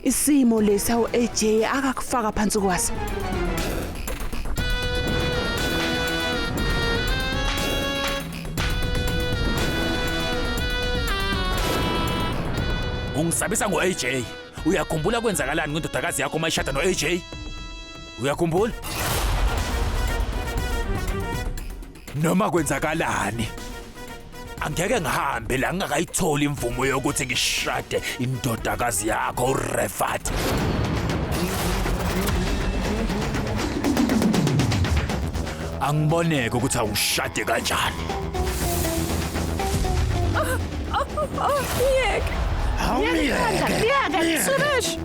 Isimo lesi awu AJ akakufaka phansi kwaso. Ungisabisa ngo-AJ. Uyakhumbula kwenzakalani ngendodakazi yakho uma ishada no-AJ? Uyakhumbula? Noma kwenzakalani? Angeke ngihambe la ngingakayitholi imvumo yokuthi ngishade indodakazi yakho uRefat. Angiboneke ukuthi awushade kanjani. Ngiyeke. Awumyeke. Ngiyeke. Suresh.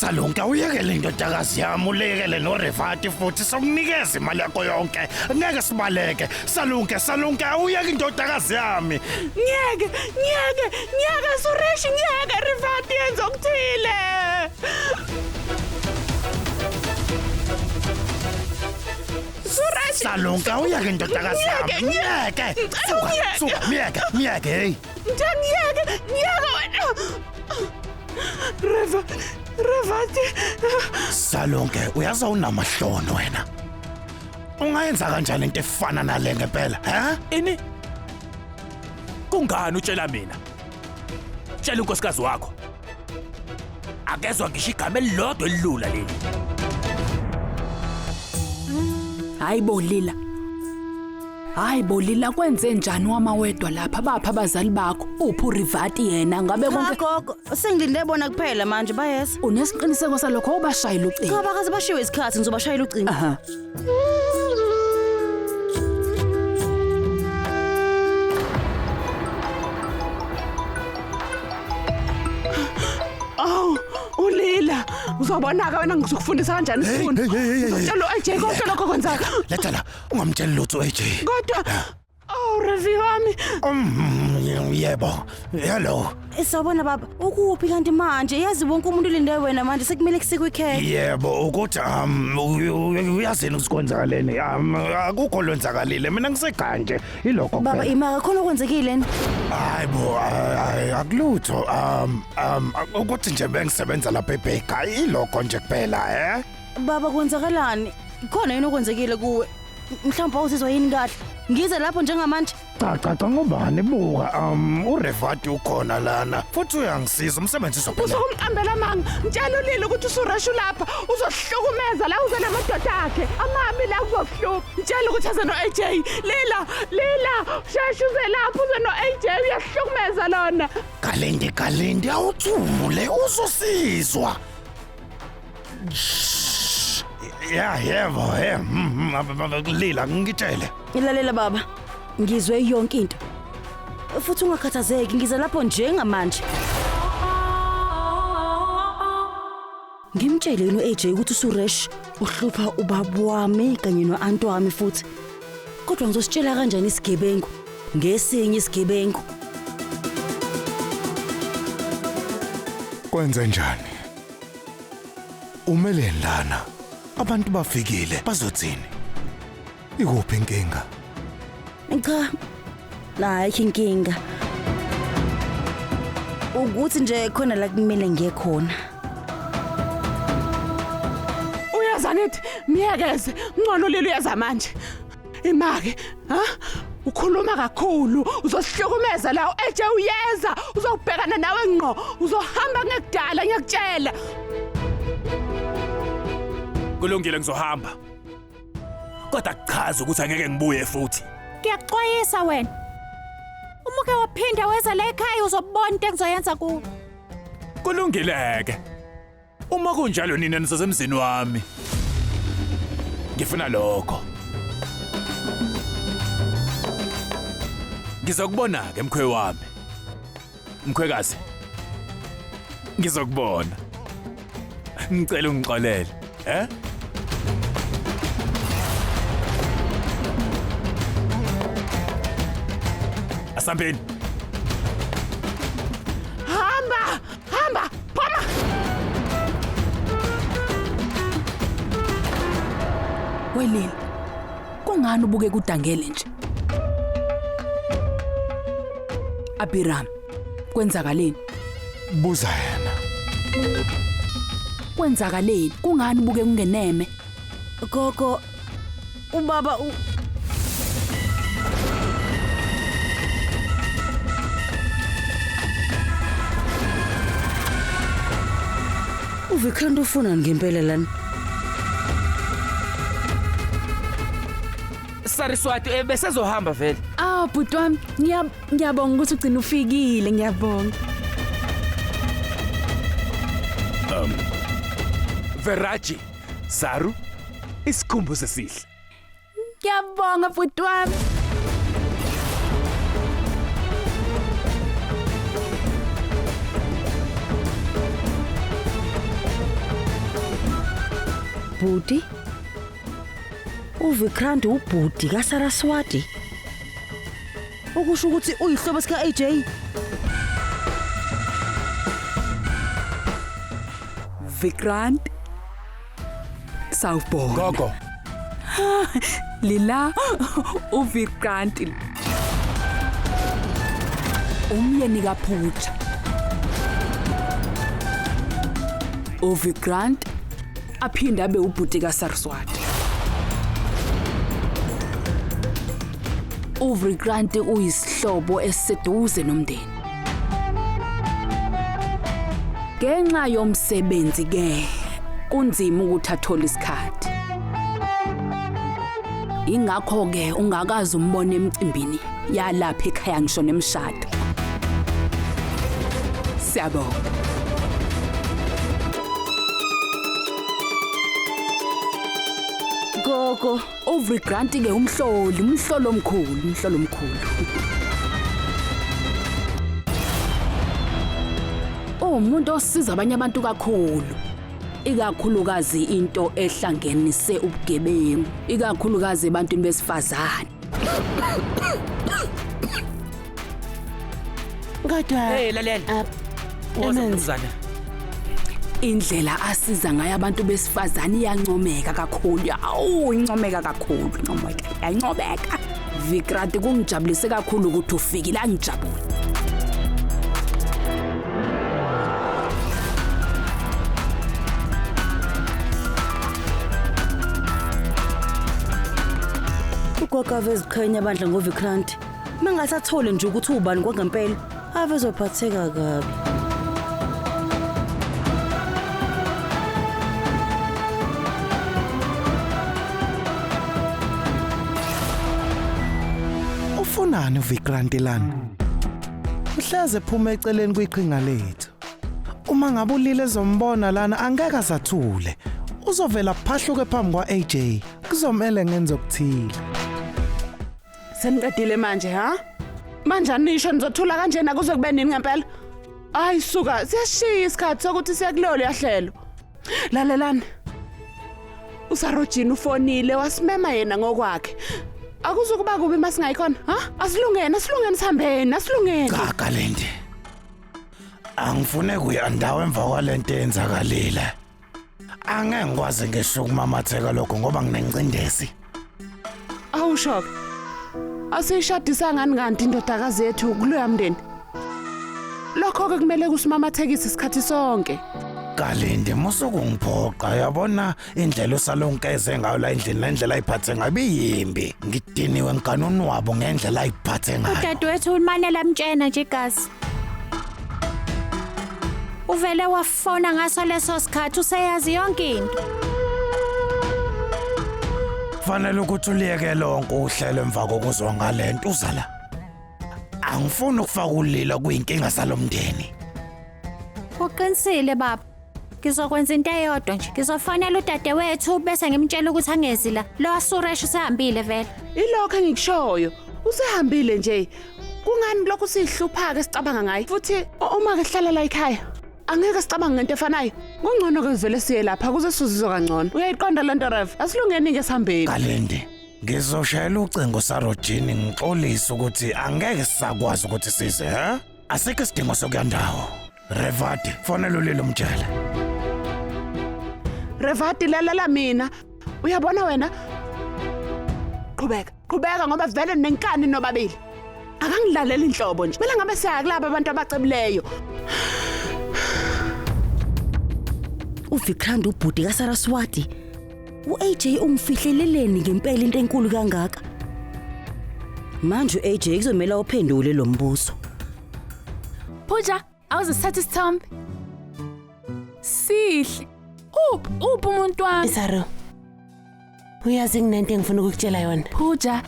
Salonke awuyekele indodakazi yami ulekele noRevati futhi sokunikeza imali yakho yonke. Ngeke sibaleke. Salonke, Salonke awuyeke indodakazi yami. Ngiyeke, ngiyeke, ngiyeke Suresh, ngiyeke Rivati yenza okuthile. Suresh, Salonke awuyeke indodakazi yami. Ngiyeke, Ngiyeke. Ngicela Suka, ungiyeke. suka, myeke, myeke hey. ngithe ngiyeke, ngiyeke wena. Reva, Revati. Salonke uyazi unamahloni wena. Ungayenza kanjani into efana nale ngempela, he? Ini? Kungani utshela mina? Tshela unkosikazi wakho. Akezwa ngisho igama elilodwa elilula leli. Hayi bo Lila. Hayi bo Lila kwenze njani wamawedwa lapha bapha abazali bakho? Uphi uRivati yena ngabe Cha konke gogo, sengilinde bona kuphela manje bayeza. unesiqiniseko salokho ubashayile ucingo. Cha bakaze bashiwe isikhathi ngizobashayela ucingo. Aha. Awu, ulila. Uzobona ke wena ngizokufundisa kanjani Hey, isifundo. hey, hey, hey, hey. Ngizokutshela u-AJ konke lokho kwenzeka. Letha la, ungamtsheli lutho AJ. Kodwa Oh, Revi wami. Yebo. Hello. Sawubona baba, ukuphi kanti manje? Yazi wonke umuntu ulinde wena manje sekumele kusikwe ikhekhe. Yebo, ukuthi uyazini ukuthi kwenzakaleni. Akukho lwenzakalile. Mina ngisekhaya nje. Ilokho Baba kuphela. imaka khona okwenzekile ni? Hayi bo, hayi akulutho. Ukuthi nje bengisebenza lapha eBaker, ilokho nje kuphela, eh? Baba kwenzakalani? Khona yini okwenzekile kuwe? Mhlawumbe awuzizwa yini kahle? Ngize lapho njengamanje. Cha cha cha ngobani buka uRevati ukhona lana futhi uyangisiza umsebenzi uzophela. Usukumqambela amanga. Mtshela ulile ukuthi uSuresh ulapha. Uzohlukumeza la uze namadoda akhe. Amabi la kuzokuhlupha. Mtshela ukuthi aze no-AJ. Lila, Lila, sheshe uze lapha uze no-AJ uyahlukumeza lona. Kalindi kalindi awuthule uzosizwa. Shh. Ya yebo he lila ngitshele. Ilalela baba. Ngizwe yonke into. Futhi ungakhathazeki ngize lapho njengamanje. Ngimtshele yini uAJ ukuthi uSuresh uhlupha ubaba wami kanye noanti wami futhi. Kodwa ngizositshela kanjani isigebengu ngesinye isigebengu? Kwenze njani? Umeleni lana? Abantu bafikile bazothini? Ikuphi inkinga? Cha. Hayi inkinga. Ukuthi nje khona la kumele ngiye khona. Uyeza nithi miyekeze. Ngcono lila uyeza manje. Imake, ha? Ukhuluma kakhulu, uzosihlukumeza la u-AJ uyeza, uzokubhekana nawe ngqo, uzohamba ngekudala ngiyakutshela. Kulungile ngizohamba. Kodwa kuchaza ukuthi angeke ngibuye futhi. Ngiyakuxwayisa wena. Uma uke waphinda weza la ekhaya uzobona into engizoyenza kuwe. Kulungile ke. Uma kunjalo nina nisesemzini wami. Ngifuna lokho. Ngizokubona ke mkhwe wami. Mkhwekazi. Ngizokubona. Ngicela ungixolele, eh? Asambeni. Hamba, hamba. Welile. Kungani ubuke kudangele nje? Abiram, kwenzakaleni? Buza yena. Kwenzakaleni? Kungani ubuke kungeneme? Gogo, ubaba u uVikrant ufuna ngempela lana. Sariswati besezohamba vele. Ah, bhuti wami, ngiyabonga ukuthi ugcina ufikile, ngiyabonga. Veraji, Saru, isikhumbuzo esihle. Ngiyabonga bhuti wami. Bhuti, uVikrant ubhuti kaSaraswati. Okusho ukuthi uyihlobo sika AJ. Vikrant Sawubona. Gogo. Lila uVikrant. Umyeni kaPhutsha. uVikrant aphinda abe ubhuti kaSaraswati. uVikrant uyisihlobo esiseduze nomndeni. Ngenxa yomsebenzi ke kunzima ukuthi athole isikhathi. Ingakho ke ungakazi umbone emcimbini yalapha ekhaya ngisho nemshado. Siyabonga. Gogo, uVikrant ke umhloli, umhlolo omkhulu, umhlolo omkhulu. Umuntu osiza abanye abantu kakhulu. Ikakhulukazi into ehlangenise ubugebengu, ikakhulukazi ebantwini besifazane. Kodwa Hey lalela. Woza mnumzane. Indlela asiza ngayo abantu besifazane iyancomeka kakhulu. Awu, incomeka kakhulu, incomeka. Yancomeka. Vikrant, kungijabulise kakhulu ukuthi ufikile, angijabule. Ugogo aveziqhenya abandla ngoVikrant. Mangasathole nje ukuthi ubani kwangempela, avezophatheka kabi. Ufunani uVikrant lana? Uhleze ephuma eceleni kwiqhinga lethu. Uma ngabe ulile ezombona lana angeke asathule. Uzovela phahluke phambi kwa-AJ. Kuzomele ngenze okuthile. Seniqedile manje ha? Manje anisho nizothula kanjena kuze kube nini ngempela? Hayi suka, siyashiya isikhathi sokuthi siye kulolo yahlelo. Lalelani. uSarojini ufonile wasimema yena ngokwakhe. Akuzukuba kubi masingayikhona, ha? Asilungene, asilungene sihambeni, asilungene. Cha Kalindi. Angifune kuya ndawo emva kwalento eyenzakalile. Angeke ngikwazi ngisho ukumamatheka lokho ngoba nginencindezi. Awusho. Asiyishadisa ngani kanti indodakazi yethu kuloya mndeni? Lokho ke kumele kusimamathekise isikhathi sonke. Kalindi musukungiphoqa, yabona indlela uSalonke ngayo la endlini, nendlela ayiphathe ngayo ibiyimbi. Ngidiniwe ngiganuni wabo ngendlela ayiphathe ngayo. Udadewethu umanela mtshena nje igazi. Uvele wafona ngaso leso sikhathi, useyazi yonke into. Kufanele ukuthi uliyeke lonke uhlelo emva kokuzwa ngalento uzala. Angifuni ukufaka ulila kuyinkinga salomndeni. Uqinisile baba. Ngizokwenza into eyodwa nje. Ngizofonela udadewethu bese ngimtshela ukuthi angezi la. Lo Suresh usehambile vele. Ilokho engikushoyo. Usehambile nje. Kungani lokho sihlupha ke sicabanga ngaye? Futhi uma ke sihlala la ekhaya, angeke sicabange ngento efanayo. Kungcono ke sivele siye lapha kuze sizizwe kangcono. Uyayiqonda lento Rev? Asilungeni ke sihambeni. Kalindi, ngizoshayela ucingo Sarojini ngixolise ukuthi angeke sisakwazi ukuthi size, ha? Asikho isidingo sokuya ndawo. Revati, fonela ulile umtshele. Revati, lalela mina. Uyabona wena? Qhubeka, qhubeka ngoba vele nenkani nobabili. Akangilaleli inhlobo nje. Kumele ngabe siya kulabo abantu abacebileyo. uVikrant ubhuti kaSaraswati. U-AJ ungifihleleleni ngempela into enkulu kangaka? Manje u-AJ kuzomela uphendule lo mbuzo. Pooja, awuze sithathe isithombe. Sihle. Uphi uphi umuntu wami? Saru. Uyazi nginento engifuna ukukutshela yona. Pooja.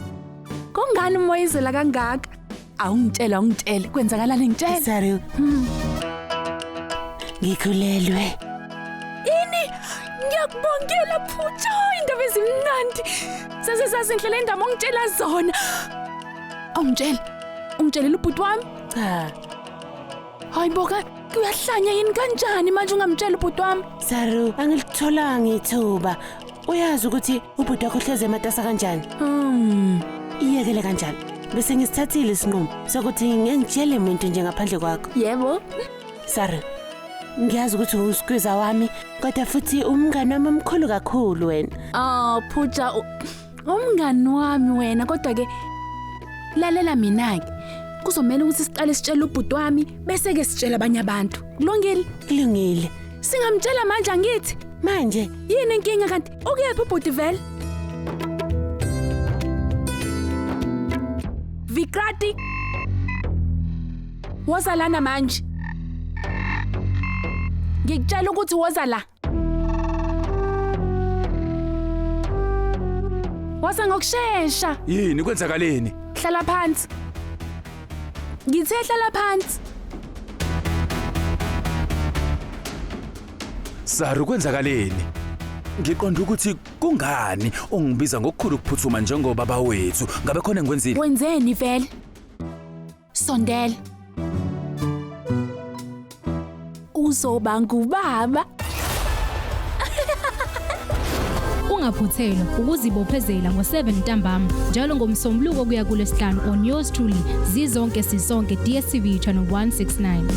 Kungani umoyizela kangaka? Awungitshela, awungitshele. Kwenzakalani ngitshele? Saru. Ngikhulelwe. Ini? Ngiyakubongela Pooja, indaba ezimnandi. Sase sazinhle le ndaba ongitshela zona. Awungitshele. Ungitshelele ubhuti wami? Cha. Hayi boka, kuyahlanya yini kanjani manje ungamtshela ubhuti wami? Saru, angilitholanga ithuba. Uyazi ukuthi ubhuti wakho uhleze ematasa kanjani? Iyekele kanjalo. Bese ngisithathile isinqumo sokuthi ngeke ngitshele umuntu nje ngaphandle kwakho. Yebo. Saru, ngiyazi ukuthi uwuskwiza wami, kodwa futhi umngane wami omkhulu kakhulu wena. Oh, Pooja, umngani wami wena, kodwa ke lalela mina ke. Kuzomela ukuthi siqale sitshele ubhuti wami bese ke sitshela abanye abantu. Kulungile? Kulungile. Singamtshela manje angithi? Manje yini inkinga kanti? Ukuyephi ubhuti vele? Vikrati. Woza lana manje. Ngikutshela ukuthi woza la. Woza ngokushesha. Yini kwenzakaleni? Hlala phansi. Ngithe hlala phansi. Saru kwenzakaleni? Ngiqonda ukuthi kungani ungibiza ngokukhulu ukuphuthuma njengobaba wethu. Ngabe khona engikwenzile? Wenzeni vele? Sondela. Uzoba ngubaba. Ungaphuthelwa ukuzibophezela ngo-7 ntambama njalo ngomsombuluko kuya kulesihlanu on yours truly zizonke sisonke DStv channel 169.